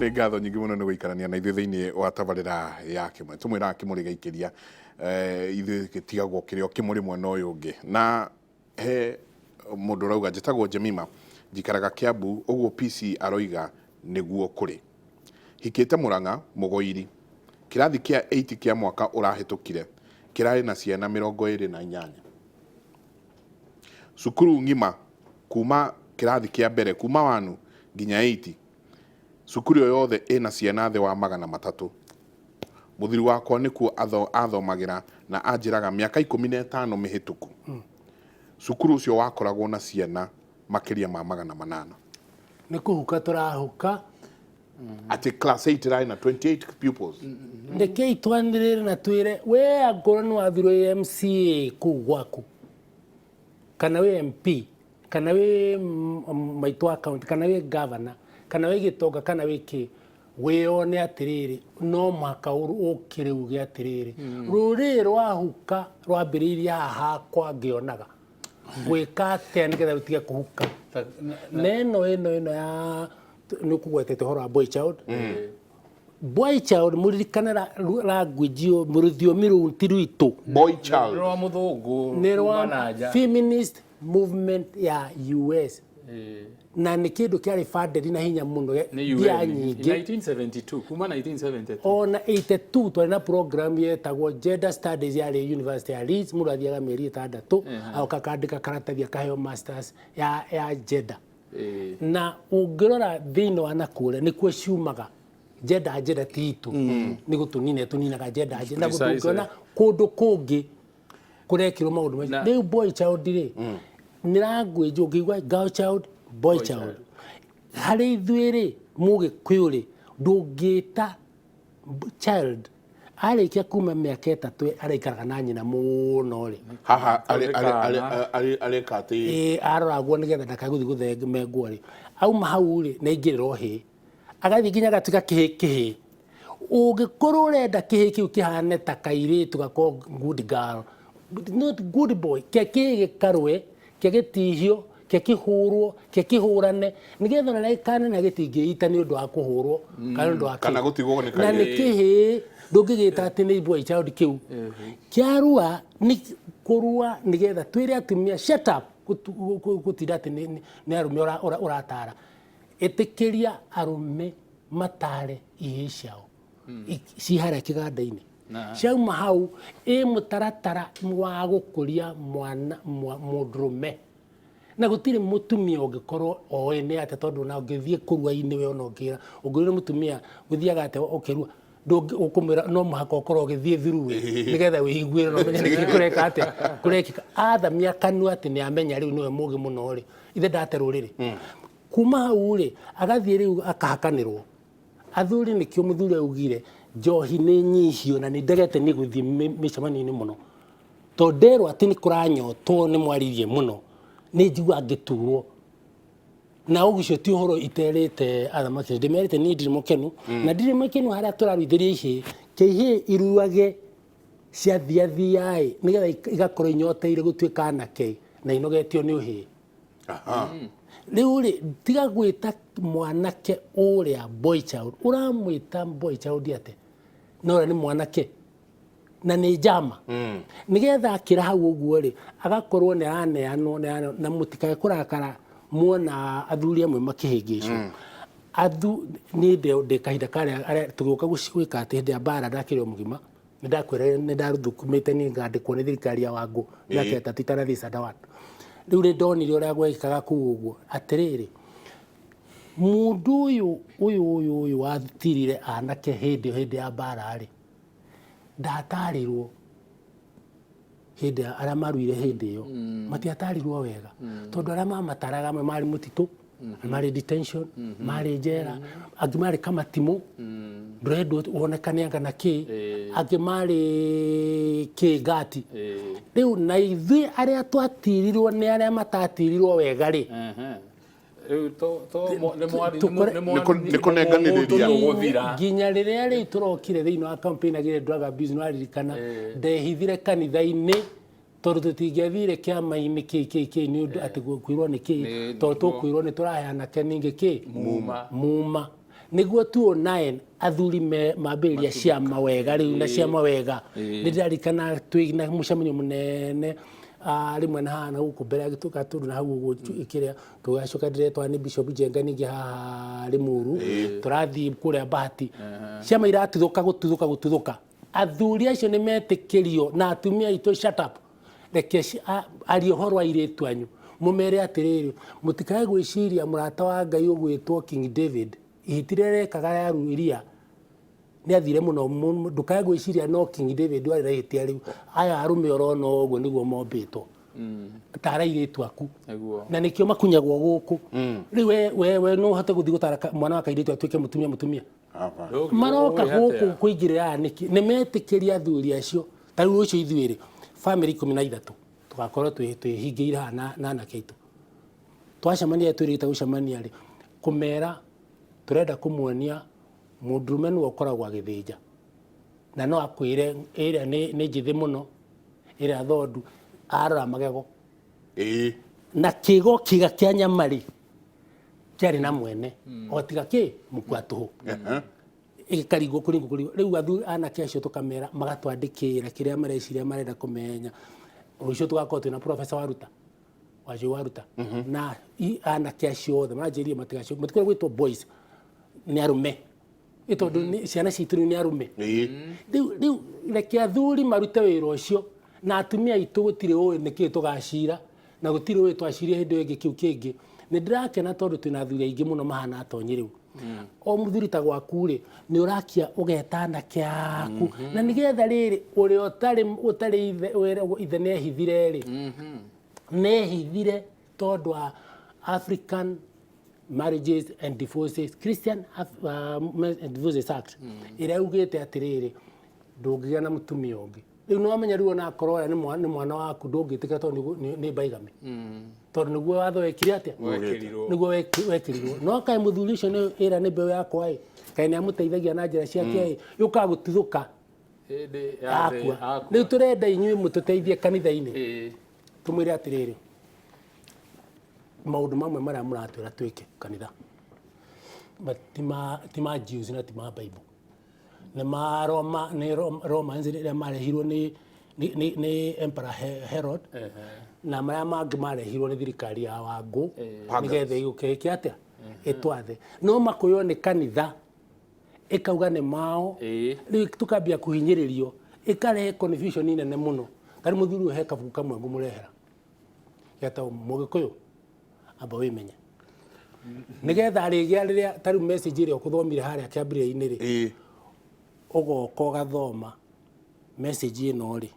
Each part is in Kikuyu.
Nĩ ngatho nyingĩ mũno nĩ gũikarania na ithuĩ thĩinĩ wa tabarĩra ya Kĩmũrĩ. Tũmwĩraga Kĩmũrĩ gĩaikĩria, ithuĩ gĩtigagwo kĩrĩ o kĩmũrĩ mwena ũyũ ũngĩ. Na he mũndũ ũrauga, njĩtagwo Jemima, njikaraga Kiambu, ũguo PC aroiga nĩguo kũrĩ. Hikĩte Mũrang'a, Mũgoiri. Kĩrathi kĩa 8 kĩa mwaka ũrahĩtũkire kĩrarĩ na ciana 28. Cukuru ng'ima kuma kĩrathi kĩa mbere kuma wanu nginya 8, cukuru ĩyo yothe ĩna ciana thĩ wa 300. Mũthuri wakwa nĩkuo athomagĩra na anjĩraga mĩaka 15 mĩhĩtũku cukuru ũcio wakoragwo na ciana makĩria ma 800. Nĩ kũhuka tũrahuka. Atĩ class 8 ĩrarĩ na 28 pupils. Rekei twanĩrĩre na twĩre we angorwo nĩ wathurwo wĩ MCA kũu gwaku kana wĩ MP kana wĩ maitũ wa county kana wĩ governor kana wĩ gĩtonga kana wĩ kĩ, wĩyone atĩrĩrĩ, no mũhaka ũkĩre uge atĩrĩrĩ, rũrĩrĩ rwahuka rwambĩrĩirie haha hakwa ngĩonaga ngwĩka atĩa nĩgetha rũtige kũhuka. Na ĩno ya nĩ ũkũgwetete ũhoro wa boy child. Boy child, mũririkane language ĩyo, rũthiomi rũu ti rwitũ. Boy child. Nĩ rwa mũthũngũ. Nĩ kuma rwa na nja. Feminist movement ya US. Na nĩ kĩndũ kĩarĩ funded na hinya mũno Nĩ mbia UN. nyingĩ. 1972, kuma 1972. Ona 82 twarĩ na program yetagwo Gender Studies yarĩ University ya Leeds, mũndũ athiaga mĩeri 6 agoka akandĩka karatathi akaheo masters ya gender. Na ũngĩrora thĩinĩ wa nakũrĩa nĩkuo ciumaga gender, gender ti itũ, nĩ gũtũnina tũninaga gender, gender na gũtũngĩona kũndũ kũngĩ kũrekĩrwo maũndũ macio. Rĩu boy child rĩ, nĩ language ũngĩigua girl child, boy child. Harĩ ithuĩ rĩ, mũgĩkũyũ rĩ, ndũngĩta child arĩkia kuma mĩaka 3 araikaraga na nyina mũno rĩ. Haha areka atĩ? Ĩĩ, aroragwo nĩgetha ndakae gũthiĩ gũthemengwo rĩ. Auma hau rĩ, nĩ aingĩrĩra ũhĩĩ, agathiĩ nginya agatuĩka kĩhĩĩ. Kĩhĩĩ ũngĩkorwo ũrenda kĩhĩĩ kĩu kĩhane ta kairĩtu, gakorwo good girl, not good boy, ke kĩhĩĩ gĩkarũe, ke gĩtihio, ke kĩhũrwo, ke kĩhũrane, nĩgetha ona gĩkanene gĩtingĩita nĩ ũndũ wa kũhũrwo kana nĩ ũndũ wa Kana gũtigwo nĩ na nĩ kairĩtu. Kĩhĩĩ ndũngĩgĩta atĩ nĩ boy child kĩu kĩarua nĩ kũrua, nĩgetha twĩre atumia shut up, gũtinda atĩ nĩ arũme ũratara. Ĩtĩkĩria arũme matare ihĩĩ ciao ci harĩa kĩganda-inĩ. Ciauma hau ĩ mũtaratara wa gũkũria mwana mũndũrũme, na gũtirĩ mũtumia ũngĩkorwo oĩ nĩ atĩa, tondũ ona ũngĩthiĩ kũrua-inĩ we, ona ũngĩra ũngĩũria mũtumia gũthiaga atĩa ũkĩrua, ũkũmwĩra no mũhaka ũkorwo ũgĩthiĩ through nĩgetha wĩiguĩre na ũmenye nĩkĩ kũreka atĩa kũrekĩka. Athamia kanua atĩ nĩ amenya rĩu nĩwe mũgĩ mũno rĩ, ithe ndate rũrĩrĩ. Kuma hau rĩ, agathiĩ rĩu akahakanĩrwo athuri. Nĩkĩo mũthuri augire njohi nĩ nyihio, na nĩ ndegete nĩ gũthiĩ mĩcemanio-inĩ mũno, tondũ nderwo atĩ nĩ kũranyotwo nĩ mwaririe mũno, nĩ njiguaga ngĩturwo. Na ũguo ti ũhoro iterĩte athamaki, ndĩmerĩte niĩ ndirĩ mũkenu na ndirĩ mũkenu harĩa tũraruithĩria ihĩĩ, ke ihĩĩ iruage ciathiathia-ĩ, nĩgetha igakorwo inyoteire gũtuĩka anake na inogetio nĩ ũhĩĩ. Rĩu rĩ, tiga gwĩta mwanake ũrĩa boy child. Ũramwĩta boy child atĩa na ũrĩa nĩ mwanake na nĩ njama? Nĩgetha akĩra hau ũguo rĩ, agakorwo nĩ araneanwo nĩ araneanwo. Na mũtikae kũrakara muona athuri amwe makĩhĩngĩcwo. Niĩ ndĩ kahinda karĩa arĩa tũgĩũka gwĩka atĩ hĩndĩ ya mbara ndakĩrĩ o mũgima, nĩ ndakwĩra nĩ ndathũkũmĩte niĩ ngandĩkwo nĩ thirikari ya Wangũ mĩaka 3 itanathiĩ Sandawan. Rĩu nĩ ndonire ũrĩa gwekĩkaga kũu ũguo, atĩrĩrĩ, mũndũ ũyũ watirire anake hĩndĩ ĩyo, hĩndĩ ya mbara rĩ, ndatarirwo hĩndĩ ya arĩa maruire hĩndĩ ĩyo, matiatarirwo wega, tondũ arĩa mamataraga amwe marĩ mũtitũ, marĩ detention, marĩ njera, angĩ marĩ kamatimũ, ndũrendwo wonekane anga na kĩ, angĩ marĩ kĩ ngati. Rĩu na ithuĩ arĩa twatirirwo nĩ arĩa matatirirwo wega rĩ. Rĩu to nĩ Nĩ kũnenganĩrĩria. Mũgũthira. Nginya rĩrĩa rĩu tũrokire thĩinĩ wa campaign agire drug abuse, nĩ waririkana ndehithire kanitha-inĩ, tondũ tũtingĩathire kĩama-inĩ kĩ kĩ kĩ nĩ ũndũ atĩ kwĩrwo nĩ kĩ, tondũ tũkwĩrwo nĩ tũrahe anake ningĩ kĩ Muma. Muma. Nĩguo 2009 athuri mambĩrĩria ciama wega rĩu na ciama wega. Nĩ ndĩrarikana twĩ na mũcemanio mũnene, rĩmwe na haha na gũkũ mbere ya Gatũndũ na hau ũguo kĩrĩa tũgacoka ndĩretwa nĩ Bishop Njenga ningĩ haha Limuru, tũrathiĩ kũrĩa Bahati, ciama iratuthũka gũtuthũka gũtuthũka. Athuri acio nĩ metĩkĩrio na atumia aitũ, shut up, reke aria ũhoro wa airĩtu anyu, mũmere atĩrĩrĩ, mũtikae gwĩciria mũrata wa Ngai ũgwĩtwo King David ihĩti rĩrĩa rekaga ya iria nĩ athire mũno. Ndũkae gwĩciria no King David warĩ na ihĩtia rĩu. Aya arũme ũrona ũguo nĩguo mombĩtwo, tara airĩtu aku. Na nĩkĩo makunyagwo gũkũ rĩu. We no ũhote gũthiĩ gũtara mwana wa kairĩtu atuĩke mũtumia mũtumia? Maroka gũkũ kũingĩrĩra nĩkĩ? Nĩ metĩkĩria athuri acio. Ta rĩu rũciũ ithuĩ rĩ, bamĩrĩ 13 tũgakorwo twĩhingĩire haha na anake aitũ. Twacemania, twĩrĩgĩte gũcemania rĩ, kũmera tũrenda kũmuonia mũndũrũme nĩwe ũkoragwo agĩthĩnja, na no akwĩre ĩrĩa nĩ njĩthĩ mũno, ĩrĩa thondu, arora magego na kĩgo kĩga kĩa nyama rĩ kĩarĩ na mwene o tiga kĩ mũkua tũhũ ĩkarigwo kũringwo kũringwo. Rĩu athuri anake acio tũkamera magatwandĩkĩra kĩrĩa mareciria marenda kũmenya. Rũciũ tũgakorwo twĩna professor Waruta Wanjũ Waruta na anake acio othe maranjĩrire matigacio matikwenda gwĩtwo boys, nĩ arũme. Ĩ tondũ ciana citũ rĩu nĩ arũme. Rĩu reke athuri marute wĩra ũcio na atumia aitũ. Gũtirĩ ũĩ nĩkĩ tũgacira na gũtirĩ ũĩ twacirie hĩndĩ ĩyo ĩngĩ kĩu kĩngĩ. Nĩ ndĩrakena tondũ twĩna athuri aingĩ mũno mahana atonyi. Rĩu o mũthuri ta gwaku rĩ, nĩ ũrakia ũgeta anake aku na nĩgetha rĩrĩ ũrĩa ũtarĩ ithe ithe nĩehithire rĩ, nĩehithire tondũ wa African Marriages and Divorces, Christian and Divorces Act ĩrĩa yugĩte atĩrĩrĩ, ndũngĩgĩa na mũtumia ũngĩ. Rĩu nĩ wamenya rĩu ona akorwo ũrĩa nĩ mwana waku ndũngĩtĩkĩra tondũ nĩ bigamy, tondũ nĩguo watho wekire atĩa? Wekĩrirwo. Nĩguo wekĩrirwo. No kaĩ mũthuri ũcio nĩ ĩra nĩ mbeũ yakwa ĩ, kaĩ nĩ amũteithagia na njĩra ciake ĩ, yũkaga gũtuthũka hĩndĩ ya akua. Akua. Rĩu tũrenda inyuĩ mũtũteithie kanitha-inĩ, tũmwĩre atĩrĩrĩ, maũndũ mamwe marĩa mũratwĩra twĩke kanitha ti ma Jews na ti ma Bible, nĩ ma Roma, nĩ Romans rĩrĩa marehirwo nĩ Emperor Herod, na marĩa mangĩ marehirwo nĩ thirikari ya Wangũ nĩgetha ĩgũke ĩke atĩa, ĩtwathe. No makũywo nĩ kanitha ĩkauga nĩ mao. Rĩu tũkambia kũhinyĩrĩrio, ĩkarehe confusion nene mũno. Tarĩ mũthuri ũyũ he kabuku kamwe ngũmũrehera getagwo Mũgĩkũyũ Amba Wĩmenye, nĩgetha rĩgĩa rĩrĩa tarĩu message ĩrĩa ũkũthomire harĩa kĩambĩrĩria-inĩ rĩ, ũgoka ũgathoma message ĩno rĩ,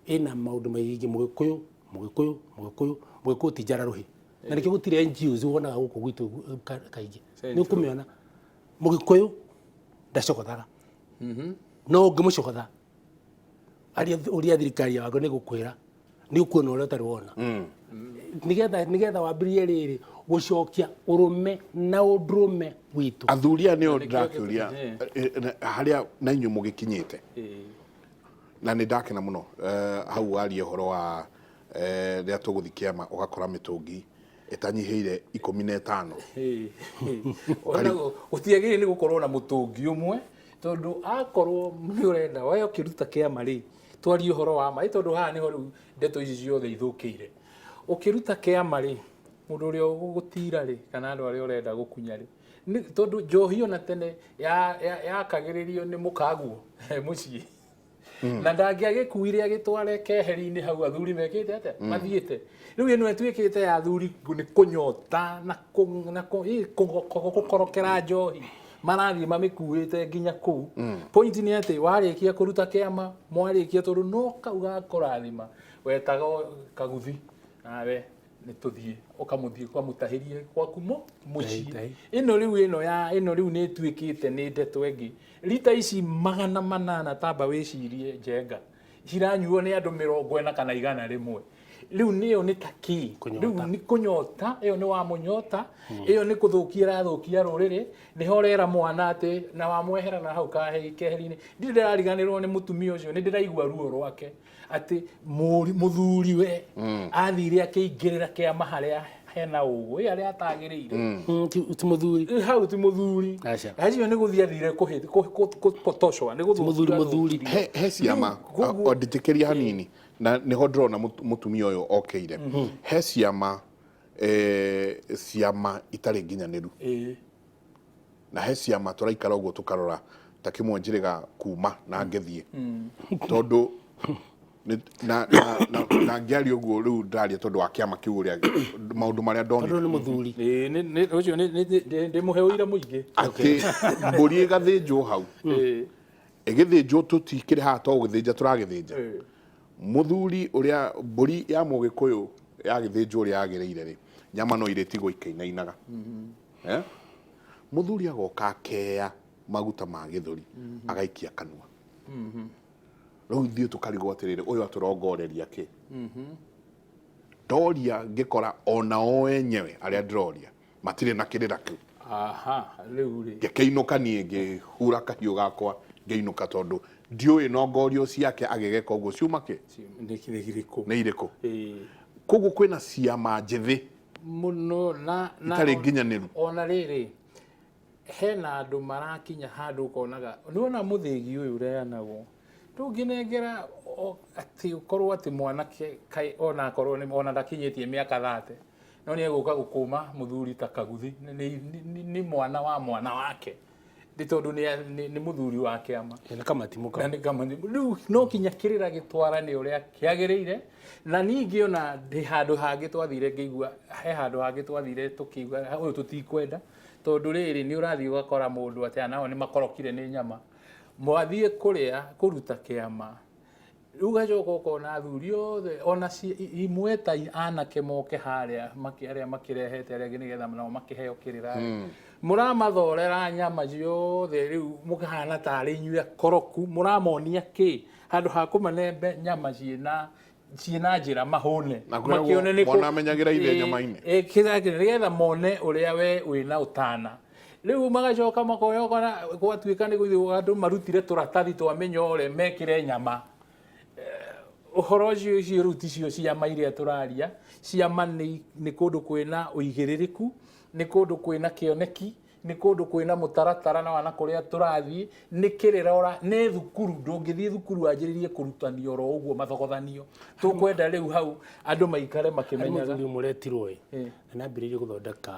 ĩna maũndũ maingĩ. Mũgĩkũyũ, Mũgĩkũyũ, Mũgĩkũyũ, Mũgĩkũyũ ti njara rũhĩ, na nĩkĩo gũtirĩ NGOs wonaga gũkũ gwitũ kaingĩ. Nĩ ũkũmĩona Mũgĩkũyũ ndacogothaga, no ũngĩmũcogotha aria ũria thirikari ya watho nĩ gũkwĩra nĩ ũkuona ũrĩa ũtarĩ wona, nĩgetha wambĩrĩrie rĩrĩ gũcokia ũrũme na ũndũrũme witũ. Athuri aya nĩo nĩkĩo ndĩrakĩũria harĩa na inyuĩ mũgĩkinyĩte, na nĩ ndakena mũno hau waria ũhoro wa rĩrĩa tũgũthiĩ kĩama ũgakora mĩtũngi ĩtanyihĩire 15. Ona gũtiagĩrĩire nĩ gũkorwo na mũtũngi ũmwe, tondũ akorwo nĩ ũrenda we ũkĩruta kĩama rĩ, twarie ũhoro wa ma ĩ, tondũ haha nĩho rĩu ndeto ici ciothe ithũkĩire. Ũkĩruta kĩama rĩ, mũndũ ũrĩa ũgũgũtira rĩ, kana andũ arĩa ũrenda gũkunya rĩ, tondũ njohi ona tene yakagĩrĩrio nĩ mũkaguo mũciĩ, na ndangĩagĩkuire agĩtware keheri-inĩ hau athuri mekĩte atĩa, mathiĩte. Rĩu ĩno ĩtuĩkĩte ya athuri nĩ kũnyota na gũkorokera njohi, marathiĩ mamĩkuĩte nginya kũu. Point nĩ atĩ warĩkia kũruta kĩama, mwarĩkia, tondũ no kau gakũrathima wetaga kaguthi nawe nĩ tũthiĩ ũkamũthiĩ ũkamũtahĩrie gwaku mũciĩ. Tahi. Ĩno rĩu ĩno ya ĩno rĩu nĩ ĩtuĩkĩte nĩ ndeto ĩngĩ. Rita ici 800, tamba wĩcirie njenga ciranyuo nĩ andũ 40 kana 100. Rĩu nĩyo nĩ ta kĩ? Kũnyota. Rĩu nĩ kũnyota, ĩyo nĩ wa mũnyota, ĩyo nĩ kũthũkia ĩrathũkia rũrĩrĩ. Nĩho ũrera mwana atĩ na wamwehera na hau keheri-inĩ. Ndirĩ ndĩrariganĩrwo nĩ mũtumia ũcio, nĩ ndĩraigua ruo rwake atĩ mũthuriwe athire akĩingĩrĩra kĩama harĩa hena ũgũ ĩ arĩa atagĩrĩire. Ti mũthuri. Ĩ, hau ti mũthuri. Aca. Acio nĩ gũthiĩ athire kũtocoa nĩ gũthũkio Mũthuri mũthuri. athũkirio. He ciama Koguo- ndĩtĩkĩria hanini na nĩho ndĩrona mũtumia ũyũ okĩire. He ciama ciama itarĩ nginyanĩru. Na he ciama tũraikara ũguo tũkarora ta kĩmwe njĩrĩga kuma na ngĩthiĩ tondũ na ngĩaria ũguo rĩu ndaria tondũ wa kĩama kĩu ũrĩa maũndũ marĩa Tondũ ndonire nĩ mũthuri. Ĩ, ũcio ndĩmũhe ũira mũingĩ. Atĩ mbũri ĩgathĩnjwo hau, ĩgĩthĩnjwo tũtikĩrĩ haha to gũthĩnja tũragĩthĩnja. Mũthuri ũrĩa mbũri ya mũgĩkũyũ yagĩthĩnjwo ũrĩa yagĩrĩire rĩ, nyama no irĩtigwo ikĩinainaga. Eh? Mũthuri agoka akeya maguta ma gĩthũri agaikia kanua. Rĩu ithuĩ tũkarigwo atĩrĩrĩ, ũyũ atũrongoreria kĩ? Ndoria ngĩkora ona o enyewe arĩa ndĩroria matirĩ na kĩrĩra kĩu. Aha, rĩu rĩ. Ngĩkĩinũka niĩ ngĩhura kahiũ gakwa ngĩinũka tondũ ndiũĩ nongorio ciake agĩgeka ũguo ciuma kĩ? Nĩ irĩkũ? Nĩ irĩkũ? Koguo kwĩna ciama njĩthĩ Mũno na itarĩ nginyanĩru. Ona rĩrĩ hena andũ marakinya handũ ũkonaga nĩwona mũthĩgi ũyũ ũreanagwo ndũngĩnengera atĩ ũkorwo atĩ mwanake kaĩ ona akorwo ona ndakinyĩtie mĩaka 30 no nĩ egũka gũkũma mũthuri ta kaguthi nĩ mwana wa mwana wake nĩ tondũ nĩ mũthuri wa kĩama. Nĩ kamatimũ kau. Na nĩ kamatimũ. Rĩu no kinya kĩrĩra gĩtwarane ũrĩa kĩagĩrĩire. Na ningĩ ona ndĩ handũ hangĩ twathire ngĩigua, he handũ hangĩ twathire tũkĩigua ũyũ tũtikwenda tondũ rĩrĩ nĩ ũrathiĩ ũgakora mũndũ atĩ nao nĩ makorokire nĩ nyama. Mwathiĩ kũrĩa kũruta kĩama rĩu ũgacoka ũkona athuri othe ona imwe ta anake moke harĩa arĩa makĩrehete arĩa angĩ nĩgetha nao makĩheo kĩrĩra. Mũramathorera nyama ciothe rĩu mũkahana tarĩ inyuĩ akoroku mũramonia kĩ handũ ha kũmanembe nyama ciĩna njĩra mahũne. Na kwĩragwo mwana amenyagĩra ithe nyama-inĩ. Nĩgetha mone ũrĩa we wĩna ũtana. Rĩu magacoka makoya ũkona gwatuĩka nĩ gũthiĩ andũ marutire tũratathi twa mĩnyore mekĩre nyama. Ũhoro ũcio icio rĩu ticio ciama iria tũraria. Ciama nĩ kũndũ kwĩna ũigĩrĩrĩku, nĩ kũndũ kwĩna kĩoneki, nĩ kũndũ kwĩna mũtaratara na wana kũrĩa tũrathiĩ, nĩ kĩrĩra nĩ thukuru, ndũngĩthiĩ thukuru wanjĩrĩrie kũrutanio oro ũguo mathogothanio. Tũkwenda rĩu hau andũ maikare makĩmenyaga. Mũthuri ũmwe ũretirwo ĩ, na nambĩrĩirie gũthondeka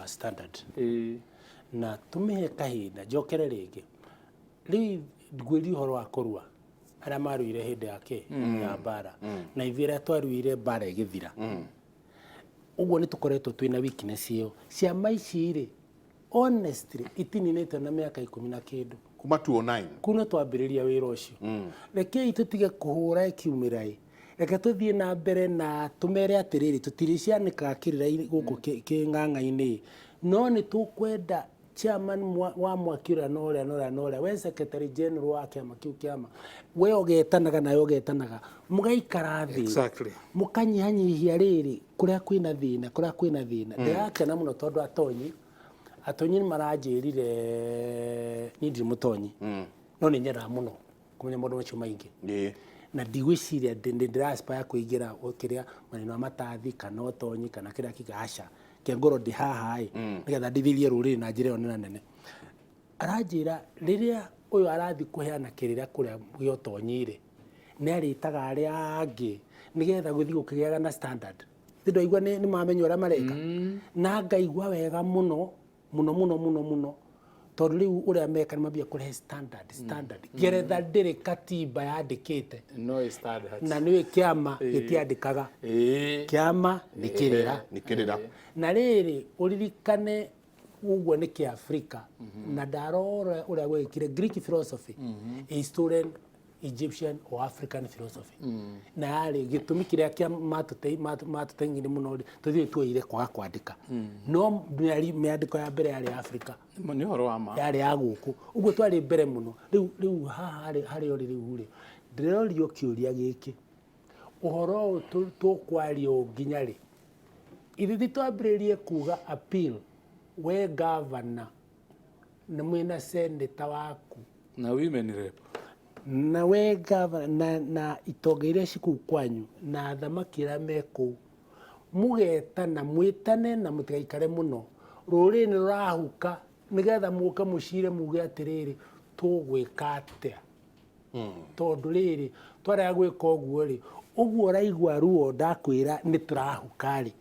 standard. Na tũmĩhe kahinda njokere rĩngĩ. Rĩu ngwĩrie ũhoro wa kũrua arĩa maruire hĩndĩ ya kĩ ya mbara na ithuĩ arĩa twaruire mbara ĩgĩthira. Ũguo nĩ tũkoretwo twĩna weakness ĩyo. Ciama ici rĩ, honestly itininĩtwo na mĩaka 10 na kĩndũ. Kuma 2009. Kuma twambĩrĩria wĩra ũcio. Rekei tũtige kũhũra ĩkiumĩra ĩ. Reke tũthiĩ na mbere na tũmere atĩrĩrĩ tũtirĩcianĩkaga kĩrĩra gũkũ kĩng'ang'a-inĩ. No nĩ tũkwenda chairman wa mwaki ũrĩa na ũrĩa na ũrĩa na ũrĩa, we secretary general wa kĩama kĩu kĩama, we ũgetanaga nawe ũgetanaga, mũgaikara thĩ. Mũkanyihanyihia rĩrĩ kũrĩa kwĩna thĩna, kũrĩa kwĩna thĩna. Ndĩrakena mũno tondũ atonyi nĩ maranjĩrire niĩ ndirĩ mũtonyi. No nĩ nyendaga mũno kũmenya maũndũ macio maingĩ. Na ndigwĩciria ndĩra aspire kũingĩra kĩrĩa maneno ma matathi kana ũtonyi kana kĩrĩa kĩngĩ, aca. Kĩngorwo ndĩ haha ĩ, nĩgetha ndeithĩrĩrie rũrĩrĩ na njĩra ĩyo nene nene. Aranjĩra rĩrĩa ũyũ arathiĩ kũheana kĩrĩra kũrĩa gĩa ũtonyi rĩ, nĩ arĩtaga arĩa angĩ nĩgetha gũthiĩ gũkĩgĩaga na standard. Nĩ ndaigua nĩ mamenya ũrĩa mareka. Na ngaigua wega mũno mũno mũno mũno mũno tondũ rĩu ũrĩa meka nĩ mambia kũrehe standard, standard. Ngeretha ndĩrĩ katiba yandĩkĩte. No ĩ standard. Na nĩũĩ kĩama gĩtiandĩkaga. Kĩama nĩ kĩrĩra. Nĩ kĩrĩra. Na rĩrĩ ũririkane ũguo nĩ kĩafrika. Na ndarora ũrĩa gwekire Greek philosophy is stolen Egyptian or African philosophy. Na yarĩ gĩtũmi kĩrĩa kĩa matũteng'ire mũno rĩ, tũthiĩ tuoire kwaga kwandĩka. No mĩandĩko ya mbere yarĩ Afrika. Nĩ ũhoro wa ma. Yarĩ ya gũkũ. Ũguo twarĩ mbere mũno. Rĩu haha harĩ ũrĩ rĩu rĩ, ndĩrorio kĩũria gĩkĩ. Ũhoro ũyũ tũkwaria ũũ nginya rĩ? Ithuĩ twambĩrĩrie kuga appeal we governor na mwĩna senator waku. Na women rep. Na we governor na itonga iria ci kũu kwanyu na athamaki arĩa me kũu. Mũgetana, mwĩtane na mũtigaikare mũno. Rũrĩrĩ nĩ rũrahuka nĩgetha mũke mũcire muge atĩrĩrĩ, tũgwĩka atĩa? Tondũ rĩrĩ, twarega gwĩka ũguo rĩ, ũguo ũraigua ruo ndakwĩra nĩ tũrahuka rĩ.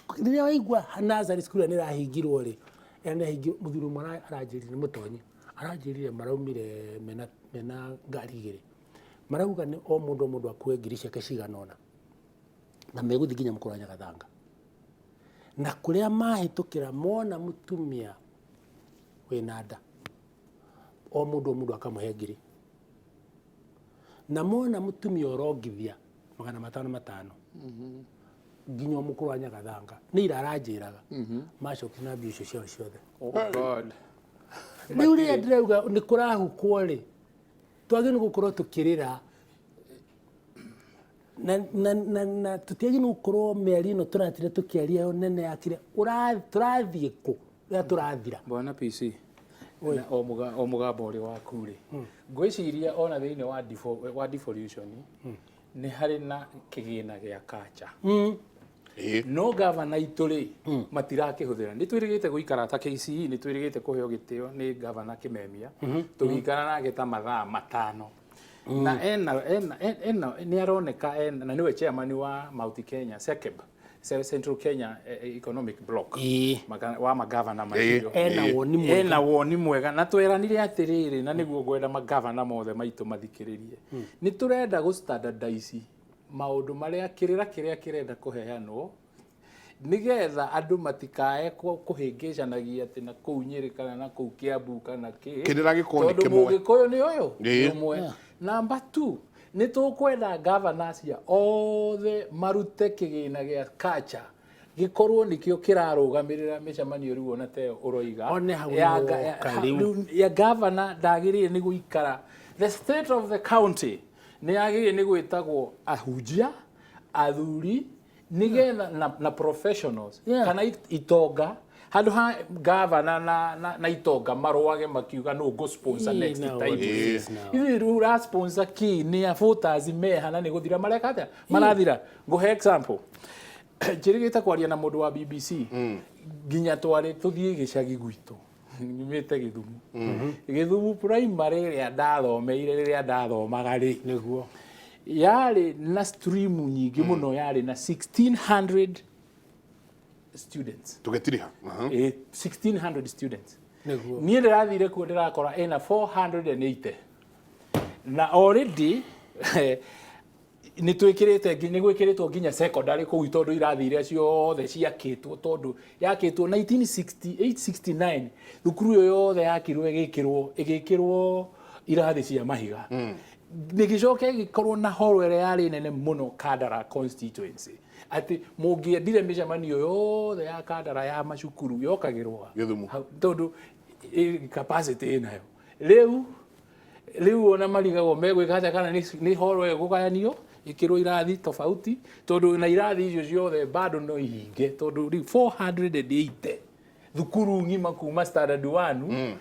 Rĩrĩa waigua nursery school ĩrĩa nĩ ĩrahingirwo rĩ, ĩrĩa nĩ ĩrahingirwo, mũthuri ũmwe aranjĩrire, nĩ mũtonyi, aranjĩrire maraumire mena ngari igĩrĩ. Marauga nĩ o mũndũ o mũndũ akue ngiri ciake cigana ũna. Na megũthiĩ nginya mũkũrũ wa Nyagathanga. Na kũrĩa mahĩtũkĩra mona mũtumia wĩna nda, o mũndũ o mũndũ akamũhe ngiri. Na mona mũtumia ũrongithia 500 500. Nginya mũkũrũ wa Nyagathanga. Nĩ ira aranjĩraga. Macokire na mbia icio ciao ciothe. Oh God. Rĩu rĩrĩa ndĩrauga nĩ kũrahukwo rĩ, twagĩrĩirwo nĩ gũkorwo tũkĩrĩra. Na tũtiagĩrĩirwo nĩ gũkorwo mĩario ĩno tũratira tũkĩaria yo nene ya kĩrĩa, tũrathiĩ kũ rĩrĩa tũrathira? Bwana PC, na o mũgambo ũrĩ waku rĩ, ngwĩciria ona thĩinĩ wa devolution nĩ harĩ na kĩgĩna gĩa kacha. No gavana itũ rĩ, matirakĩhũthĩra. Nĩ twĩrĩgĩte gũikara ta KCE, nĩ twĩrĩgĩte kũheo gĩtĩo nĩ gavana Kĩmemia, tũgĩikara nake ta mathaa 5. Na ena, nĩ aroneka ena, na nĩwe chairman wa Mount Kenya, SECEB, Central Kenya Economic Bloc. Wa magavana macio. Ena woni mwega. Ena woni mwega. Na tweranire atĩrĩrĩ, na nĩguo ngwenda magavana mothe maitũ mathikĩrĩrie. Nĩ tũrenda gũ standardize maũndũ marĩa kĩrĩra kĩrĩa kĩrenda kũheanwo, nĩgetha andũ matikae kũhĩngĩcanagia atĩ na kũu Nyĩrĩ kana na kũu Kiambu kana kĩ. Kĩrĩra gĩkorwo nĩ Tondũ kĩmwe. Mũgĩkũyũ nĩ ũyũ, nĩ ũmwe. Number 2, nĩ tũkwenda governors cia othe marute kĩgĩna gĩa kacha gĩkorwo nĩkĩo kĩrarũgamĩrĩra mĩcemanio rĩu ona ta ĩyo ũroiga. One hau Ya nĩ woka rĩu. ya governor ndagĩrĩire nĩ gũikara. The state of the county nĩ yagĩrĩire nĩ gwĩtagwo ahunjia, athuri, nĩgetha na professionals, kana itonga. Handũ ha governor na itonga marũage makiuga no go sponsor next time. Ithuĩ rĩu ũra sponsor kĩ? Nĩ a voters meha na nĩ gũthira mareka atĩa? Marathira. Ngũhe example. Njĩrĩgĩte kwaria na mũndũ wa BBC. Nginya twarĩ tũthiĩ gĩcagi gwitũ. Nyumĩte Gĩthumu. Gĩthumu primary ĩrĩa ndathomeire rĩrĩa ndathomaga rĩ. Nĩguo. Yarĩ na stream nyingĩ mũno, yarĩ na 1600 students. Tũgĩtiriha. 1600 students. Nĩguo. Niĩ ndĩrathire kuo ndĩrakora ĩna 480. Na already nĩ twĩkĩrĩte nĩ gwĩkĩrĩtwo nginya secondary kũu tondũ irathi iria ciothe ciakĩtwo tondũ yakĩtwo 1968 69 thukuru ĩyo yothe yakirwo ĩgĩkĩrwo irathi cia mahiga. Nĩgĩcoke ĩgĩkorwo na horo ĩrĩa yarĩ nene mũno Kandara constituency atĩ mũngĩendire mĩcemanio yothe ya Kandara ya macukuru yokagĩrwo Gĩthumo. hau, tondũ capacity ĩnayo. Rĩu ona marigagwo megwĩka atĩa kana nĩ horo ĩyo ĩkũgayanio ĩkĩrwo irathi tofauti tondũ na irathi icio ciothe bado no ihinge tondũ rĩu 480 thukuru ng'ima kuma standard 1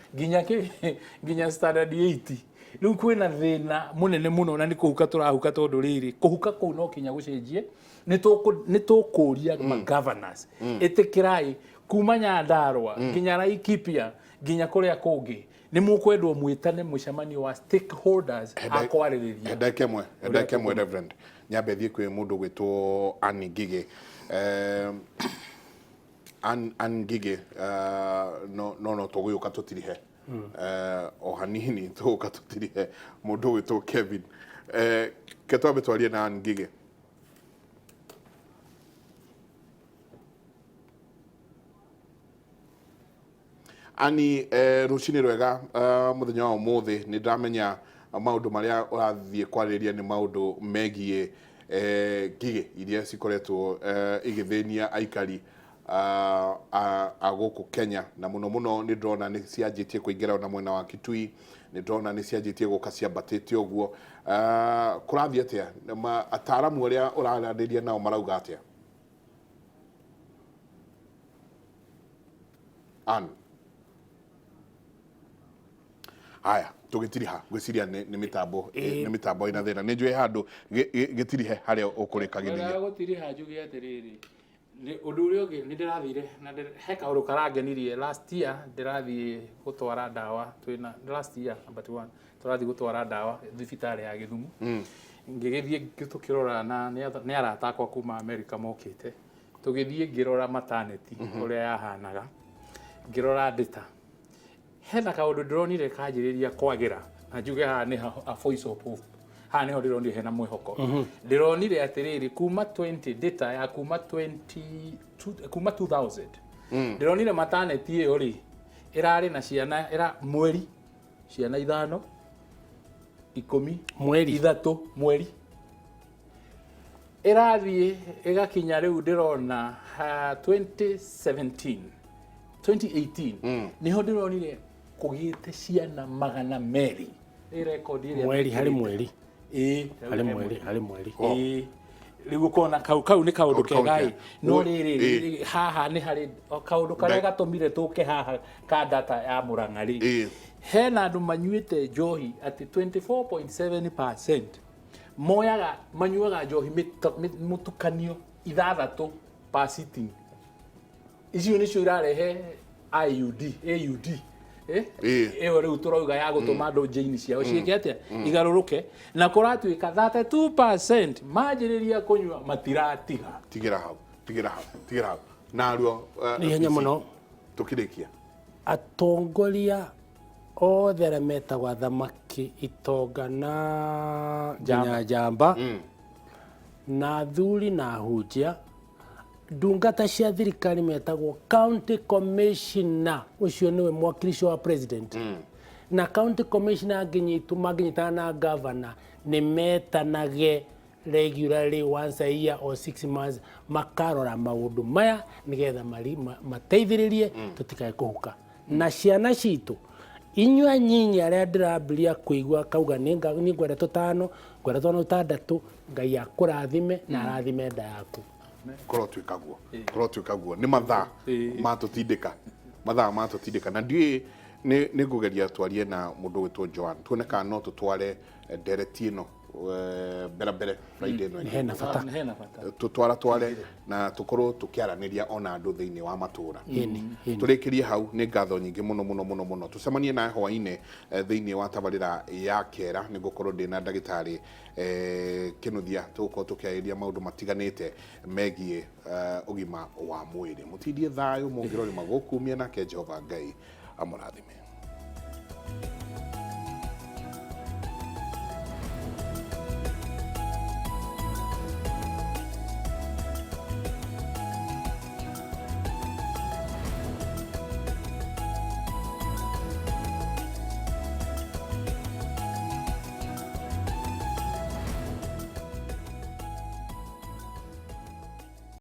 nginya standard 8. Rĩu kwĩna thĩna mũnene mũno na nĩ kũhuka tũrahuka tondũ rĩrĩ kũhuka kũu no kinya gũcenjie. Nĩ tũkũria ma governors. Ĩtĩkĩrai kuma Nyandarua nginya Laikipia nginya kũrĩa kũngĩ nĩ mũkwendwo mwĩtane mũcemanio wa stakeholders a kwarĩrĩria. He ndagĩka ĩmwe, he ndagĩka ĩmwe Reverend. Nyambe thiĩ kwĩ mũndũ ũgwĩtwo Ann Ngigĩ. Ann Ngigĩ, no tũgũgĩũka tũtirihe. O hanini tũgũka tũtirihe mũndũ ũgwĩtwo Kevin. Ke twambe twarie na Ann Ngigĩ. Ani, rũcinĩ rwega, mũthenya wa ũmũthĩ nĩ ndamenya maũndũ marĩa ũrathiĩ kwarĩrĩria nĩ maũndũ megiĩ ngigĩ iria cikoretwo igĩthĩnia aikari a gũkũ Kenya, na mũno mũno nĩ ndĩrona nĩ cianjĩtie kũingĩra ona mwena wa Kitui, nĩ ndĩrona nĩ cianjĩtie gũka ciambatĩte ũguo. Kũrathiĩ atĩa? Ataaramu arĩa ũraranĩria nao marauga atĩa? Ann. Haya, tũgĩtiriha ngwĩciria nĩ mĩtambo, nĩ mĩtambo ĩna thĩna. Nĩ njũĩ handũ gĩtirihe harĩa ũkũrĩkagĩrĩria. Wega gũtiriha njuge atĩrĩrĩ, Nĩ ũndũ ũrĩa ũngĩ nĩ ndĩrathire na he kaũndũ karangenirie. Last year ndĩrathiĩ gũtwara ndawa, twĩna last year but one tũrathiĩ gũtwara ndawa thibitarĩ ya Gĩthumo. Ngĩgĩthiĩ tũkĩrora na nĩ arata akwa kuma America mokĩte, tũgĩthiĩ ngĩrora maternity ũrĩa yahanaga, ngĩrora data. Hena kaũndũ ndĩronire kanjĩrĩria kwagĩra, na njuge haha nĩ a voice of hope. Haha nĩho ndĩronire hena mwĩhoko. Ndĩronire atĩrĩrĩ, kuma 20 data ya kuma 20 kuma 2000, ndĩronire maternity ĩyo rĩ, ĩrarĩ na ciana ĩra mweri ciana ithano, 10, Mweri. 3 mweri, ĩrathiĩ ĩgakinya rĩu ndĩrona ha 2017, 2018 niho ndĩronire kũgĩte ciana 200. Nĩ rekondi ĩrĩa Mweri harĩ mekĩrĩte. Mweri. Ĩĩ. Harĩ mweri, harĩ mweri. Ĩĩ, rĩu ũkona kau nĩ kaũndũ Kaũndũ kau kega ĩ. kega. No Ĩĩ. rĩrĩ, haha nĩ harĩ o kaũndũ karĩa gatũmire tũke haha ka data ya Mũrang'a rĩ, hena andũ manyuĩte njohi atĩ 24.7% moyaga, manyuaga njohi mũtukanio 6 per sitting. Icio nĩcio irarehe IUD, AUD. Eh? Ĩyo rĩu tũrauga ya gũtũma andũ njĩini ciao ciĩke atĩa? Igarũrũke. Na kũratuĩka 32% manjĩrĩria kũnyua matiratiga. Tigĩra hau, tigĩra hau, tigĩra hau naruo. Nĩ ihenya mũno. Tũkĩrĩkia. Atongoria othe arĩa metagwo athamaki, itonga na nginya njamba na athuri na ahunjia, ndungata cia thirikari metagwo county commissioner, ũcio nĩwe mwakilishi wa president, na county commissioner angĩnyitwo, mangĩnyitana na governor, nĩ metanage regularly, once a year or 6 months, makarora maũndũ maya nĩgetha mateithĩrĩrie tũtikae kũhuka na ciana citũ. Inyuĩ anyinyi arĩa ndĩrambiria kũigua kauga nĩ ngwenda tũtano, ngwenda twana tũtandatũ, Ngai akũrathime na arathime nda yaku. Korwo tuĩka guo, korwo tuĩka guo, nĩ mathaa matũtindĩka, mathaa matũtindĩka, na ndiũĩ nĩ ngũgeria twarie na mũndũ wĩtwo Joan, tuone kana no tũtware ndereti ĩno mbere mbere Friday ĩno ĩngĩ. Hena bata. Hena bata. Tũtwara tware na tũkorwo tũkĩaranĩria ona andũ thĩinĩ wa matũra. Ĩni, ĩni. Tũrĩkĩrie hau. Nĩ ngatho nyingĩ mũno mũno mũno mũno. Tũcemanie nawe hwainĩ thĩinĩ wa tabarĩra ya kera. Nĩ ngũkorwo ndĩ na ndagĩtarĩ Kĩnuthia, tũgũkorwo tũkĩarĩria maũndũ matiganĩte megiĩ ũgima wa mwĩrĩ. Mũtindie thayũ, mũngĩrorima gũkumia nake Jehova Ngai amũrathime.